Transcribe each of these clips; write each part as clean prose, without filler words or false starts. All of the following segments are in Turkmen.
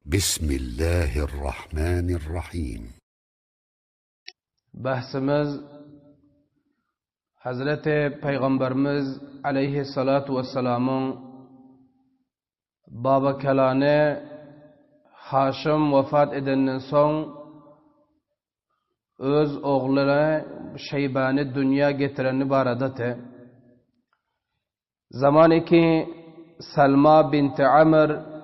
Bismillahirrahmanirrahim. Bahsimiz Hazreti Peygamberimiz aleyhissalatu vesselamyň baba kelany Haşym wefat edenden soň öz ogluny Şeýbany dünýä getireni baradady. Zamanyki Salma binti Amr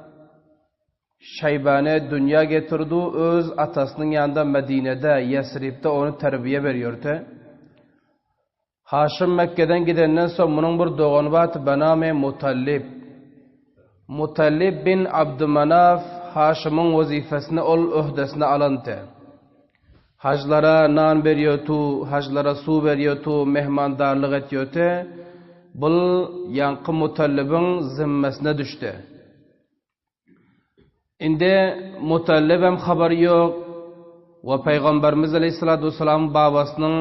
Şeýbany dünýä getirdi, öz atasynyň ýanynda Medinede, Ýesribde ony terbiýe berýärdi. Haşym Mekgeden gidenden soň munuň bir dogany bardy, benamy Mutallib. Mutallib bin Abdymanaf Haşymyň wezipesini ol öhdesine alandy. Hajlara nan berýotu, hajlara suw berýotu, mehmandarlyk etýoty, bul ýaňky Mutallybyň zimmesine düşdi. Indi Mutallybem habary ýok we Pygamberimiz aleýhissalatu wessalamyň babasynyň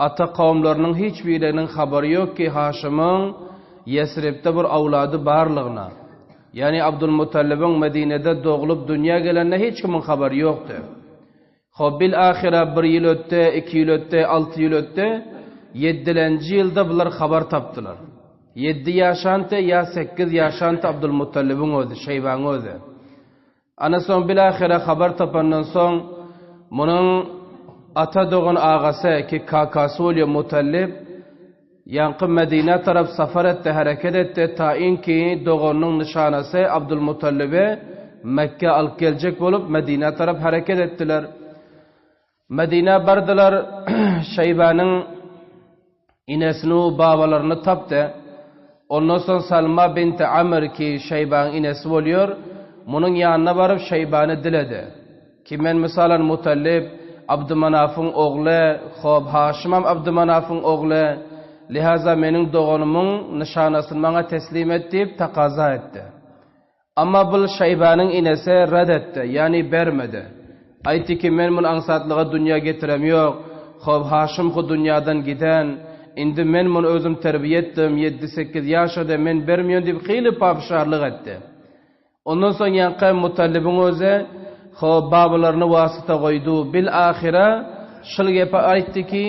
ata kowumlarynyň hiç biriniň habary ýok ki Haşymyň Ýesribde bir awlady barlygyna. Ýagny Abdulmutallybyň Medinede doglup dünýä gelenine hiç kimiň habary ýokdy. Hop, bil-ahyra bir ýyl ötdi, iki ýyl ötdi, alty ýyl ötdi. Ýeddilenji ýylda bular habar tapdylar. Ýeddi ýaşanty ýa sekiz ýaşanty Abdulmutallybyň özi, Şeýbaň özi. Ana soň bil-ahyra habar tapandan soň munuň ata dogan agasy ki kakasy bolýar Mutallyp, ýaňky Medinä tarap safar etdi, hereket etdi, tainki doganynyň nyşanasy Abdulmutallyby Mekgä alyp geljek bolup Medinä tarap hereket etdiler. Medinä bardylar, Şeýbanyň inesini babalaryny tapdy. Ondan soň Salma binti Amr ki Şeýbaň inesi bolýar, munuň ýanyna baryp Şeýbany diledi. Ki men mysalan Mutallib, Abdymanafyň ogly, hop Haşymam Abdymanafyň ogly, lihaza meniň doganymyň nyşanasyny maňa teslim et diýip takaza etdi. Amma bul Şeýbanyň inesi red etdi, ýagny bermedi. Aýtdy ki men muny aňsatlyga dünýä getirem ýok, hop Haşym hu dünýadan giden, indi men muny özüm terbiýe etdim, ýeddi-sekiz ýaşady, men bermeýän diýip hyly papyşarlyk etdi. Ondan soň ýaňky Mutallybyň özi hop babalaryny wasyta goýdy. Bil ahyra şul gepi aýtdy ki,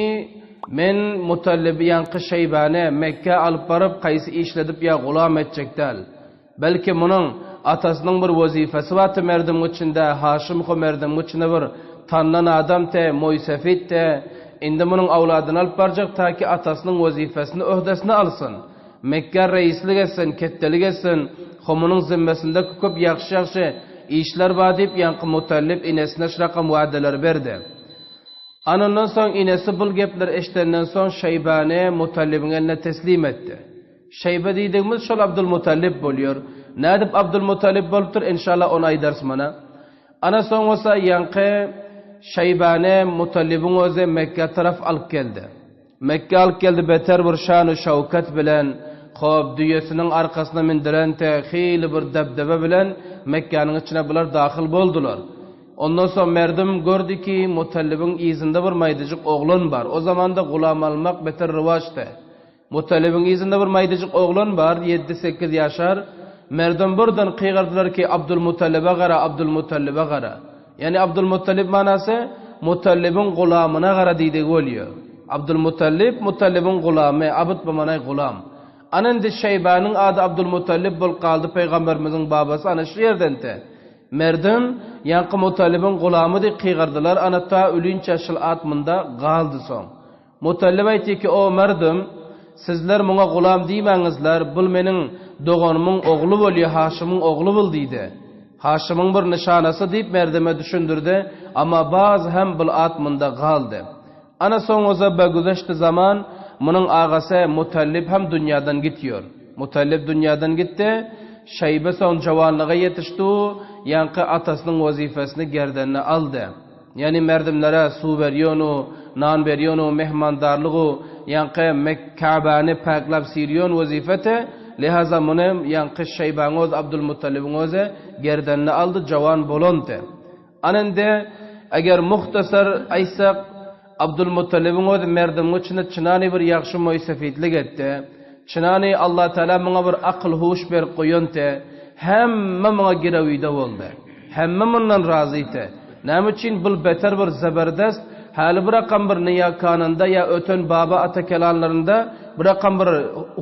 men Mutallyby ýaňky Şeýbany Mekgä alyp baryp kaýsy işledip ýa gulam etjek däl. Belki munuň atasynyň bir wezipesi bardy merdimiň içinde, Haşym ho merdimiň içinde bir tanylan adam te, moýsefit te, indi munuň awladyny alyp barjak taki atasynyň wezipesini öhdesine alsyn. Mekgä reislik etsin, ketdelik etsin, ho munuň zimmesinde köp ýagşy-ýagşy işler bar diýip ýaňky Mutallip inesine şrakam wadalar berdi. Anyndan soň inesi bul gepleri eşidenden soň Şeýbany Mutallibiň eline teslim etdi. Şeýbe diýdigimiz şol Abdulmutallip bolýar. Nädip Abdulmutallip bolupdyr enşalla ony aýdarys mana. Ana soň bolsa ýaňky Şeýbany Mutallibiň özi Mekgä tarap alyp geldi. Mekgä alyp geldi beter bir şan-u şöwket bilen, hop, düýesiniň arkasyna mindirente hili bir debdebe bilen Mekgäniň içine bular dahyl boldular. Ondan soň merdim gördi ki, Mutallibiň yzynda bir maýdajyk oglan bar. O zamanda gulam almak beter rowaçdy. Mutallibiň yzynda bir maýdajyk oglan bar, ýeddi-sekiz ýaşar. Merdem birden gygyrdylar ki, Abdulmutallibe gara, Abdulmutallibe gara. Ýagny Abdulmuttalip manasy Mutallibiň gulamyna gara diýdigi bolýar. Abdulmuttalip Mutallibiň gulamy, abd bu manaý gulam. Ana indi Şeýbanyň ady Abdulmuttalip bolup galdy pygamberimiziň babasy ana şu ýerdente. Merdim, ýaňky Mutallibiň gulamy diýip kygyrdylar, ana ta ölinçä şul at munda galdy soň. Mutallip aýtdy ki, O merdim, sizler muňa gulam diýmäňizler, bul meniň doganymyň ogly bolýa, Haşymyň ogly bul diýdi. Haşymyň bir nyşanasy diýip merdime düşündirdi, amma baz hem bul at munda galdy. Ana soň oza be güzeşti zaman, munuň agasy Mutallip hem dünýadan gitýor. Mutallip dünýadan gitdi, Şeýbe soň jowanlyga ýetişdi u, ýaňky atasynyň wezipesini gerdenine aldy. Ýagny merdimlere suw berýon-u, nan berýon-u, mehmandarlyg-u, ýaňky Mek Käbäni päkläp sirýon wezipeti, lihaza muny ýaňky Şeýbaň özi, Abdulmuttalibiň özi gerdenine aldy, jowan bolondy. Ana indi, eger muhtasar aýtsak, Abdulmuttalibiň özi merdimiň içinde çynany bir ýagşy moýsefitlik etdi. Çynany Allatagala muňa bir akyl-huş berip goýandy. Hemme muňa girewide boldy. Hemme mundan razydy. Näme üçin bul beter bir zeberdest, häli bir rakam bir nyýakanynda ýa öten baba ata kelanlarynda bir rakam bir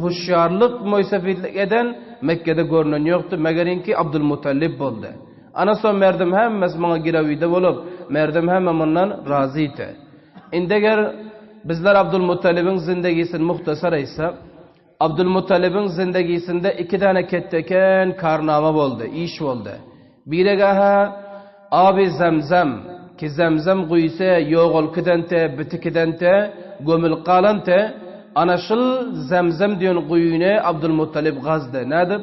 huşýarlyk, moýsefitlik eden Mekgede görnen ýokdy, megerinki Abdulmutallib boldy. Ana soň merdum hemmesi muňa girewide bolup, merdum hemme mundan razydy. Indi eger bizler Abdulmutallibiň zindegisini muhtasar aýtsak, Abdulmutallibiň zindegisinde iki däne ketdeken karnama boldy, iş boldy. Birege-hä Abi Zemzem, ki Zemzem guýsy ýogalkidente, bitikidente, gömülip galante, ana şul Zemzem diýen guýyny Abdulmutallib gazdy. Nädip?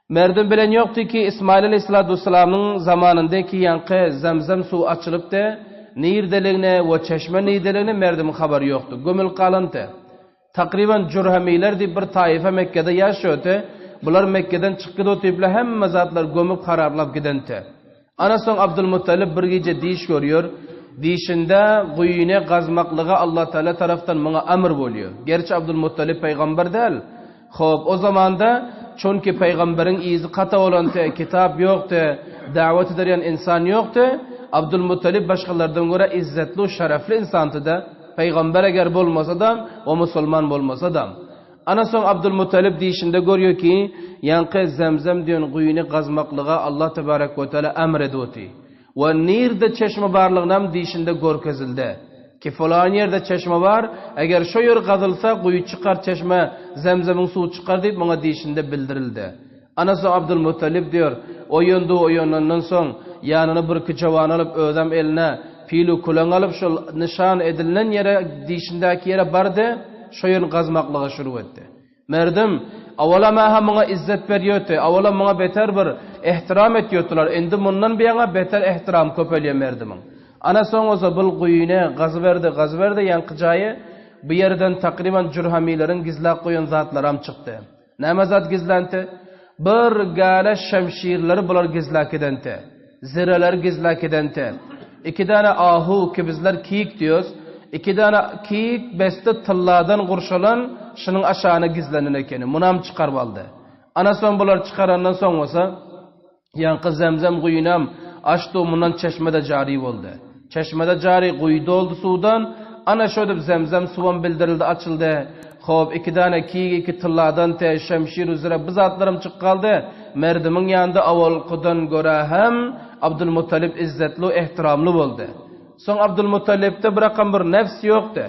Merdum bilen ýokdy ki, Ismaýyl aleýhissalatu wessalamyň zamanynda ki ýaňky Zemzem suwy açylypdy, nirdeligini we çeşme nirdeligini merdumyň habary ýokdy. Gömülip galante. Takryban Jurhemiler diýip bir taýfa Mekgede ýaşaýardy. Bular Mekgeden çykyp otypla hemme zatlar gömüp haraplap gidenti. Ana soň Abdulmuttalib bir gije diş görýär. Dişinde guýyny gazmaklyga Allah Taala tarapdan muňa emr bolýar. Gerçi Abdulmuttalib pygamber däl. Hop o zamanda çünki pygamberiň yzy kata bolanty, kitap ýokdy, dawet ederýän insan ýokdy. Abdulmuttalib başgalardan görä izzetli, şerefli insandy-da. Pygamber eger bolmasa-da we musulman bolmasa-da. Ana soň Abdulmuttalib diýşinde görýär ki, ýaňky Zemzem diýen guýyny gazmaklyga Allah tebarek we teala emr edip oty. We nirde çeşme barlygynam diýşinde görkezildi. Ki falan ýerde çeşme bar, eger şo ýer gazylsa guýy çykar çeşme Zemzemiň suwy çykar diýip muňa diýşinde bildirildi. Ana soň Abdulmuttalib diýer, oýandy, oýanandan soň, ýanyna birki jawan alyp, özem eline pil-u küleň alyp, şol nyşan edilnen ýere, dişindäki ýere bardy, şo ýerini gazmaklyga şurug etdi. Merdum, awala-mä-hä muňa izzet berýärdi, awala muňa beter bir ehtiram etýärdiler, indi mundan buýana beter ehtiram köpelýär merdumyň. Ana soň bolsa bul guýyny gazyberdi, gazyberdi, ýaňky jaýy, bu ýerden takryban jürhemileriň gizläp goýan zatlaram çykdy. Näme zat gizlenti? Bir gäle şemşirleri bular gizläkidenti. Zireleri gizläkidenti. Iki däne ahu, ki bizler kiyik diýýäs, iki däne kiyik besti tylladan gurşalan şunuň aşagyna gizlenen ekeni. Munam çykaryp aldy. Ana soň bular çykarandan soň bolsa, Ýaňky zemzem guýynam açdy, mundan çeşme-de jary boldy. Çeşme-de jary, guýy doldy suwdan. Ana şödüp zemzem suwam bildirildi, açyldy. Hop, iki däne kig, iki tylladan te, şemşir üzre bu zatlaram çykyp galdy. Merdimiň ýanynda owalkydan görä hem Abdylmutalyp izzetli, ehtiramly boldy. Soň Abdylmutalypda birakam bir nefs ýokdy.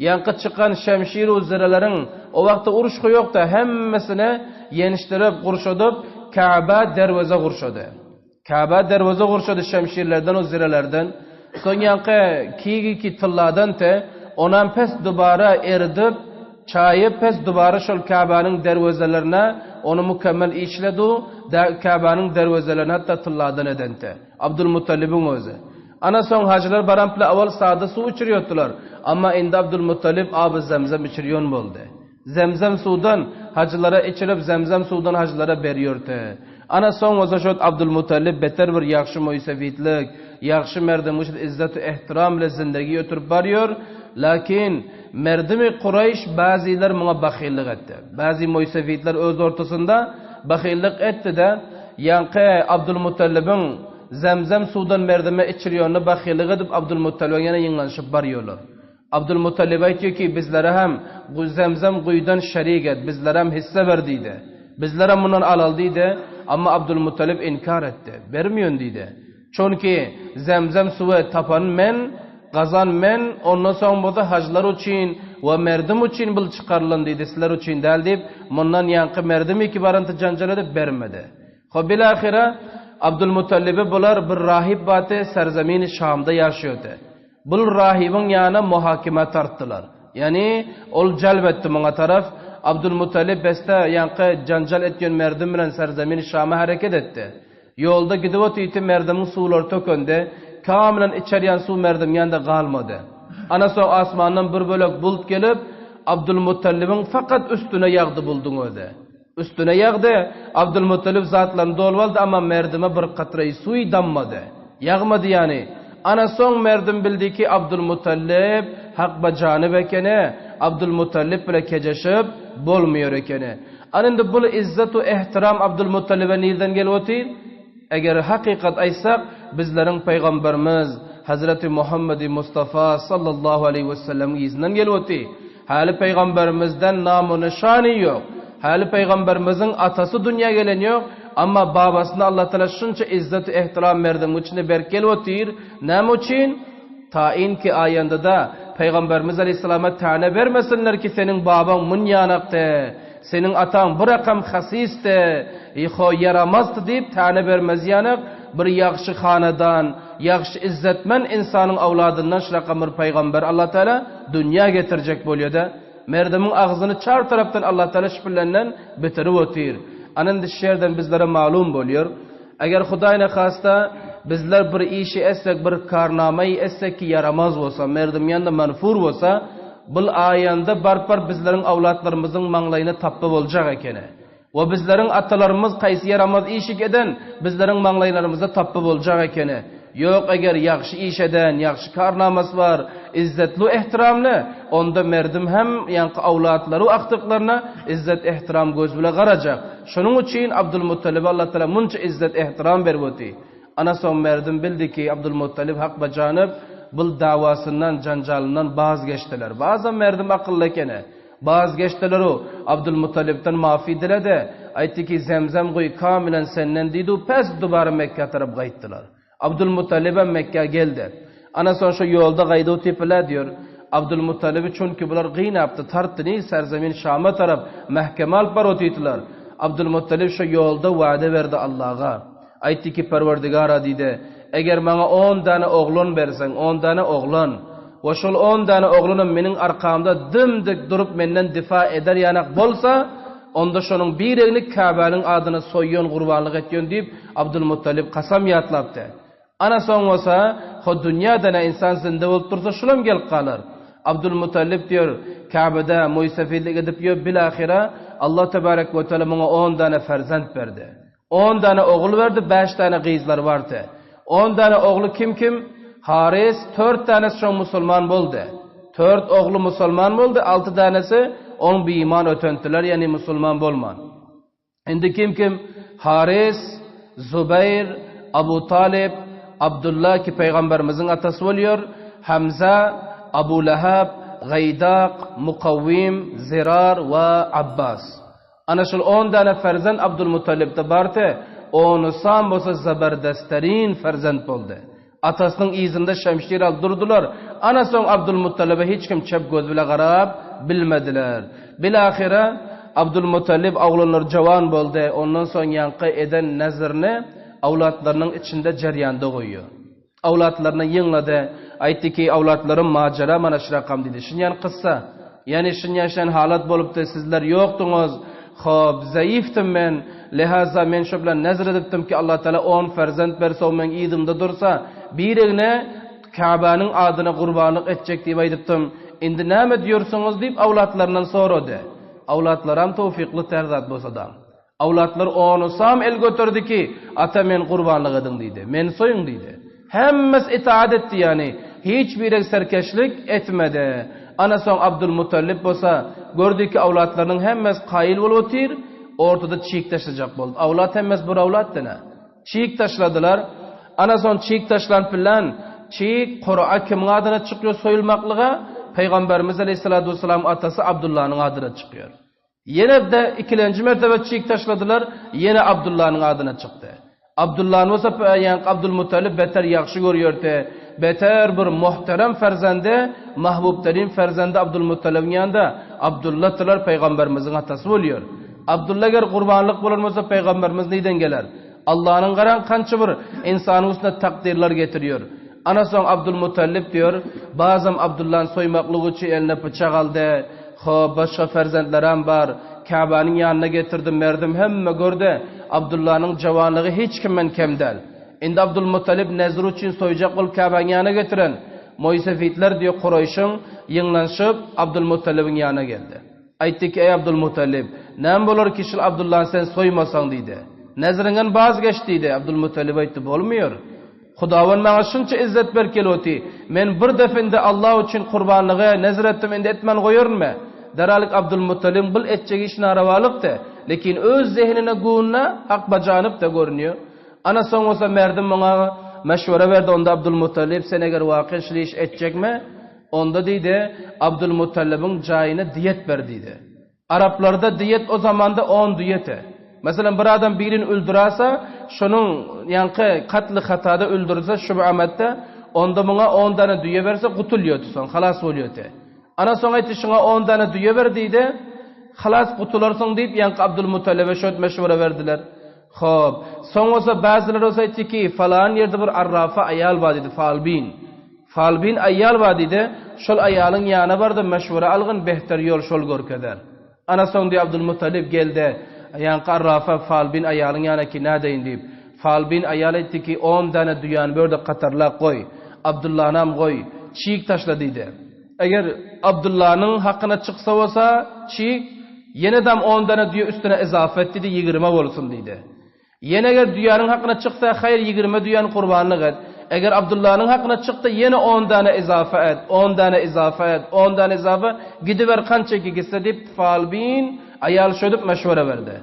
Ýaňky çykan şemşir üzreleriň, o wagtda uruş-ha ýokdy, hemmesini ýenişdirip, gurşadyp, Käbä derweze gurşady. Käbä derweze gurşady şemşirlerden u zirelerden. Soň ýaňky kigi tylladan te, onam pes dubara eridip, çaýyp, pes dubara şol Käbäniň derwezelerine ony mükemmel işledi u, Käbäniň derwezelerini hatda tylladan eden te. Abdylmutalybyň özi. Ana soň hajylar baranpla owal sada suw içirýotdylar. Amma indi Abdulmuttalib aby zemzem içirýon boldy. Zemzem suwdan hajylara içirip zemzem suwdan hajylara berýorty. Ana soň bolsa şot Abdulmuttalib beter bir ýagşy moýsefitlik, ýagşy merdimgişit izzet-u ehtiram bile zindegi ötürip barýor. Lakin merdimi Kuraýyş bazylar muňa bahyllyk etdi. Bazy moýsefitler öz ortasynda bahyllyk etdi-de, ýaňky Abdulmutallibiň Zemzem suwdan merdime içirýonda bahylyk edip Abdulmuttalyba ýene ýygnanyşyp barýorlar. Abdulmuttalyp aýtýar ki, bizlere hem zemzem guýudan şerik et, bizlere hem hisse ber diýdi. Bizlerem mundan alaly diýdi. Amma Abdulmuttalyp inkar etdi. Bermeýän diýdi. Çünki zemzem suwy tapan men, gazan men, ondan soň bolsa hajylar üçin we merdim üçin bul çykarylan diýdi, sizler üçin däl diýip, mundan ýaňky merdim iki barynty janjal edip bermedi. Hop bilahyra Abdulmutallibe bular bir rahip bardy serzemini Şamda ýaşaýardy. Bul rahibiň ýanyna muhakime tartdylar. Ýagny ol jalb etdi muňa taraf. Abdulmutallib beste ýaňky janjal etýän merdim bilen serzemini Şama hereket etdi. Ýolda gidip otyrdy merdimiň suwlary tökendi. Kamylan içerýän suw merdim ýanynda galmady. Ana soň asmandan bir bölek bulut gelip Abdulmutallibiň fakat üstüne ýagdy bulduň özi. Üstüne ýagdy. Abdylmuttalib zatlaryny dolup aldy, amma merdime bir katraýy suwy dammady. Ýagmady ýany. Ana soň merdim bildi ki, Abdylmuttalib hak bajanyp ekeni, Abdylmuttalib bile kejeşip bolmaýar ekeni. Ana indi bul izzet-u ehtiram Abdylmuttalibe nirden gelip otyr? Eger hakykat aýtsak, bizleriň pygamberimiz Hazreti Muhammedi Mustafa sallallahu aleýhi wesellemiň yzyndan gelip oty. Häli pygamberimizden namu-nyşany ýok. Häli pygamberimiziň atasy dünýä gelen ýok, amma babasyna Allatagala şunça izzet-u-ehtiram merdigiň içinde berip gelip otyr. Näme üçin? Taýyn ki aýanda-da pygamberimiz aleýhissalama täne bermesinler ki seniň babaň munýanakdy, seniň ataň bu rakam hasisdi, ýho ýaramazdy diýip täne bermez ýanak bir ýagşy hanadan, ýagşy izzetmen ynsanyň awladyndan şu rakam bir pygamber Allatagala dünýä getirjek bolýada. Merdimiň agzyny çar tarapdan Allatagala şüpillenden bitirip otyr. Ana indi şu ýerden bizlere malum bolýar. Eger Hudaý nahasta bizler bir işi etsek, bir karnamaýy etsek ki ýaramaz bolsa, merdim ýanda manfur bolsa, bul aýanda baryp-baryp bizleriň awlatlarymyzyň maňlaýyna tapba boljak ekeni. We bizleriň atalarymyz kaýsy ýaramaz işik eden, bizleriň maňlaýlarymyzda tapba boljak ekeni. Ýok eger ýagşy iş eden, ýagşy karnamasy bar, izzetlu ehtiramly, onda merdim hem ýaňky awlatlaru agtyklaryna izzet ehtiram göz bile garajak. Şonuň üçin Abdulmuttalyba Allatagala munça izzet ehtiram berip oty. Ana soň merdim bildi ki Abdulmuttalyp hak bajanyp bul dawasyndan janjalyndan baz geçdiler. Bazam merdim akylly ekeni. Baz geçdileru Abdulmuttalypdan mafy diledi. Aýtdy ki zemzem guý kamilen senden diýdi pes dubara Mekgä tarap gaýtdylar. Abdulmuttalybam Mekgä geldi. Ana soň şo ýolda gaýduw tepilä diýür. Abdulmuttalyby çünki bular gynapdy, tartdy, ni serzemin Şama tarap mähkeme alyp bar otydylar. Abdulmuttalyp şo ýolda wada berdi Allaga. Aýtdy ki, Perwerdigara diýdi, eger maňa on däne oglan berseň, on däne oglan, we şol on däne oglanam meniň arkamda dim-dik durup menden difa eder ýanak bolsa, Onda şonuň biregini Käbäniň adyna soýýan, gurbanlyk etýän diýip, Abdulmuttalyp kasam ýatlapdy. Ana soň bolsa, ho dünýäde-nä ynsan zinde bolup dursa şulam gelip galar. Abdulmuttalyp diýer, Käbede moýsefidlik edip ýör, bilahyra Allah tebarek we teala muňa on däne ferzent berdi. On däne ogul berdi, bäş däne gyzlary bardy. On däne ogly kim-kim? Haris, tört dänesi şoň musulman boldy. Tört ogly musulman boldy, alty dänesi oň biiman ötentdiler, ýagny musulman bolman. Indi kim-kim? Haris, Zubeýr, Abu Talyp, Abdulla ki pygamberimiziň atasy bolýar, Hamza, Abu Lahab, Gaýdak, Mukawwim, Zirar we Abbas. Ana şol on däne ferzent Abdulmuttalybda bardy, onusam bolsa zeberdestterin ferzent boldy. Atasynyň yzynda şemşir alyp durdular. Ana soň Abdulmuttalyba hiç kim çep göz bile garap bilmediler. Bilahyra Abdulmuttalyp oglanlary jowan boldy, ondan soň ýaňky eden nezrini awlatlarynyň içinde jerýanda goýýar. Awlatlaryna ýygnady. Aýtdy ki, Awlatlarym, majara mana şu rakam diýdi. Şunýan kyssa, ýagny şunýan-şunýan halat bolupdy, sizler ýokduňyz. Hop, zaifdim men. Lehaza men şo bilen nezr edipdim ki, Allatagala on ferzent berse, o meň yzymda dursa, birigine Käbäniň adyna gurbanlyk etjek diýip aýdypdym. Indi näme diýersiňiz diýip, awlatlaryndan sorady. Awlatlaram towfykly ter zat bolsa-da. Awlatlar onusam el göterdi ki, Ata meni gurbanlyk ediň diýdi. Meni soýuň diýdi. Hemmesi itaat etdi ýagny hiç birek serkeşlik etmedi. Ana soň Abdulmutallyp bolsa gördi ki awlatlarynyň hemmesi kaýyl bolup otyr, ortada çig taşlajak boldy. Awlat hemmesi bir awlat dene. Çig taşladylar. Ana soň çig taşlan bilen çig Kura kimiň adyna çykýar soýulmaklyga? Pygamberimiz aleýhissalatu wessalam atasy Abdullanyň adyna çykýar. Ýene-de ikilenji mertebe çig taşladylar, ýene Abdullanyň adyna çykdy. Abdullany bolsa ýaňky Abdulmutalyp beter ýagşy görýärdi. Beter bir muhterem ferzendi, mahbubterin ferzendi Abdulmutalybyň ýanynda Abdulladylar pygamberimiziň atasy bolýar. Abdulla eger gurbanlyk bolan bolsa pygamberimiz nirden geler? Allanyň garaň kança bir ynsanyň üstüne takdyrlar getirýär. Ana soň Abdulmuttalip diýer, bazam Abdullany soýmaklyk üçin eline pyçak aldy. Hop, başga ferzentlerem bar. Käbäniň ýanyna getirdi, merdim hemme gördi. Abdullanyň jawanlygy hiç kimden kem däl. Indi Abdulmuttalip nezr üçin soýjak bolup Käbäniň ýanyna getiren moýsefitler diýer Kuraýşyň ýygnanyşyp Abdulmuttalibiň ýanyna geldi. Aýtdy ki, Eý Abdulmuttalib, näme bolar ki şul Abdullany sen soýmasaň diýdi. Nezriňden baz geç diýdi. Abdulmuttalib aýtdy, Bolmyýar. Hudawand maňa şunça izzet berip gelip oty. Men bir defa indi Allah üçin gurbanlygy nezr etdim, indi etmän goýarynmy? Derhalik Abdulmuttalibiň bul etjek işi narawalykdy. Lekin öz zehinine, göwnüne hak bajanypdy görünýär. Ana soň bolsa merdim muňa meşwere berdi, onda Abdulmuttalib sen eger waky şul iş etjekmi, onda diýdi, Abdulmuttalibiň jaýyna diýet ber diýdi. Araplarda diýet o zamanda on düýete. Meselem bir adam birini öldürasa, şonuň ýaňky katly hatada öldürse şübhametde, onda muňa on dana düýe berse gutulýardy soň, halas bolýardy. Ana soň aýtdy şuňa on dana düýe ber diýdi. Halas gutularsyň diýip ýaňky Abdulmuttalebe şo meşwere berdiler. Hop. Soň bolsa bäzileri bolsa aýtdy ki, falan ýerde bir arrafa aýal bar diýdi, falbin. Falbin aýal bar diýdi, şol aýalyň ýanyna bar-da meşwere algyn, behter ýol şol görkezer. Ana soň diýdi Abdulmuttalib geldi, ýaňky arrafa falbin aýalyň ýanyna ki, nädeýin diýip. Falbin aýal aýtdy ki, on dana düýäni bu ýerde katarlap goý, Abdullanam goý, çig taşla diýdi. Eger Abdyllanyň hakyna çyksa bolsa, çig, ýene-dam on dana düýe üstüne izafa et diýdi, ýigrime bolsun diýdi. Ýene eger düýäniň hakyna çyksa, haýyr, ýigrime düýäni gurbanlyk et. Eger Abdyllanyň hakyna çyksa, ýene on dana izafa et, on dana izafa et, on dana izafa, gidiber kança ki gitse diýip, Falbin aýal şödüp meşwere berdi.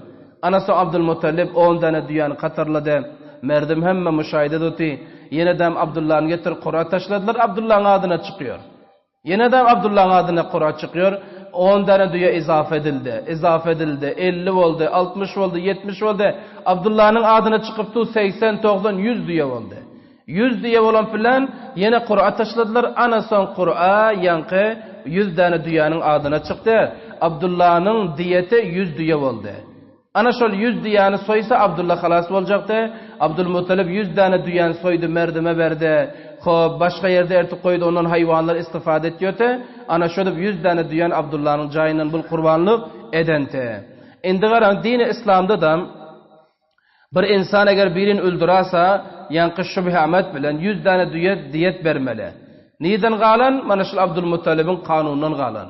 Ana soň Abdylmuttalib on dana düýäni katarlady. Merdim hemme muşaýyda duty. Ýene-dam Abdyllany getir, kura taşladylar, Abdyllaň adyna çykýar. Ýene-de Abdullaň adyna kura çykýar. On dana düýe izafa edildi. Izafa edildi. 50 boldy, 60 boldy, 70 boldy. Abdullanyň adyna çykyp tu 80, 90, 100 düýe boldy. 100 düýe bolan bilen ýene kura taşladylar. Ana soň kura ýaňky 100 dana düýäniň adyna çykdy. Abdullanyň diýeti 100 düýe boldy. Ana şol 100 düýäni soýsa Abdulla halas boljakdy. Abdulmuttalib 100 däne düýäni soýdy, merdime berdi. Hop, başga ýerde ertip goýdy, ondan haýwanlar istifade etýärdi. Ana şödüp 100 däne düýäni Abdullanyň jaýyndan bul gurbanlyk edenti. Indi garaň, dini islamda da bir insan eger birini öldürasa, ýaňky şübhe-amet bilen 100 däne düýe diýet bermeli. Nirden galan? Mana şul Abdulmuttalibiň kanunyndan galan.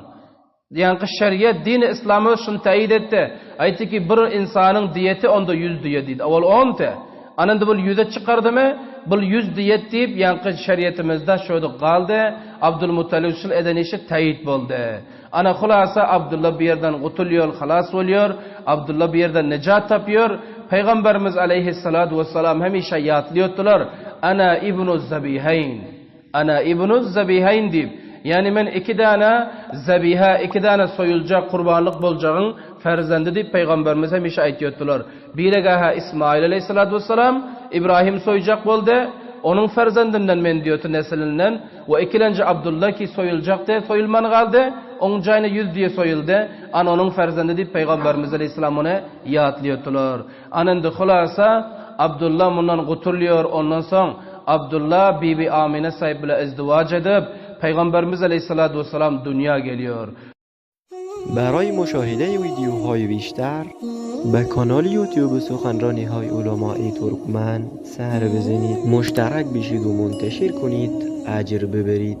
Ýaňky şeriat, dini yslamyz şuny täýit etdi. Aýtdy ki, bir ynsanyň diýeti onda ýüz düýe diýdi. Owal onty. Ana indi bul ýüze çykardymy? Bul ýüz diýet diýip, ýaňky şeriatimizde şödük galdy. Abdulmuttalib şul eden işi täýit boldy. Ana hulasa Abdulla bu ýerden gutulýar, halas bolýar. Abdulla bu ýerden nejat tapýar. Pygamberimiz aleýhissalatu wessalam hemişe ýatlaýardylar, Ana ibnu zabihaýn. Ana ibnuz zabihaýn diýip, ýagny men iki däne zabiha, iki däne soýuljak, gurbanlyk boljagyň perzendi diýip pygamberimiz hemişe aýtýardylar. Birege-hä Ismaýyl aleýhissalatu wessalam, Ibrahim soýjak boldy, onuň perzendinden men diýerdi neslinden we ikilenji Abdulla ki soýuljakdy, soýulman galdy, oň jaýyna ýüz düýe soýuldy, ana onuň perzendi diýip pygamberimiz aleýhissalam ony ýatlaýardylar. Ana indi hulasa, Abdulla mundan gutulýar, ondan soň Abdulla Bibi Amine saýyp bile izdiwaç edip, Pygamberimiz aleýhissalatu wessalam dünýä gelýär. برای مشاهده ویدیوهای بیشتر به کانال یوتیوب سخنرانی های علمای ترکمن سر بزنید مشترک بشید و منتشر کنید اجر ببرید.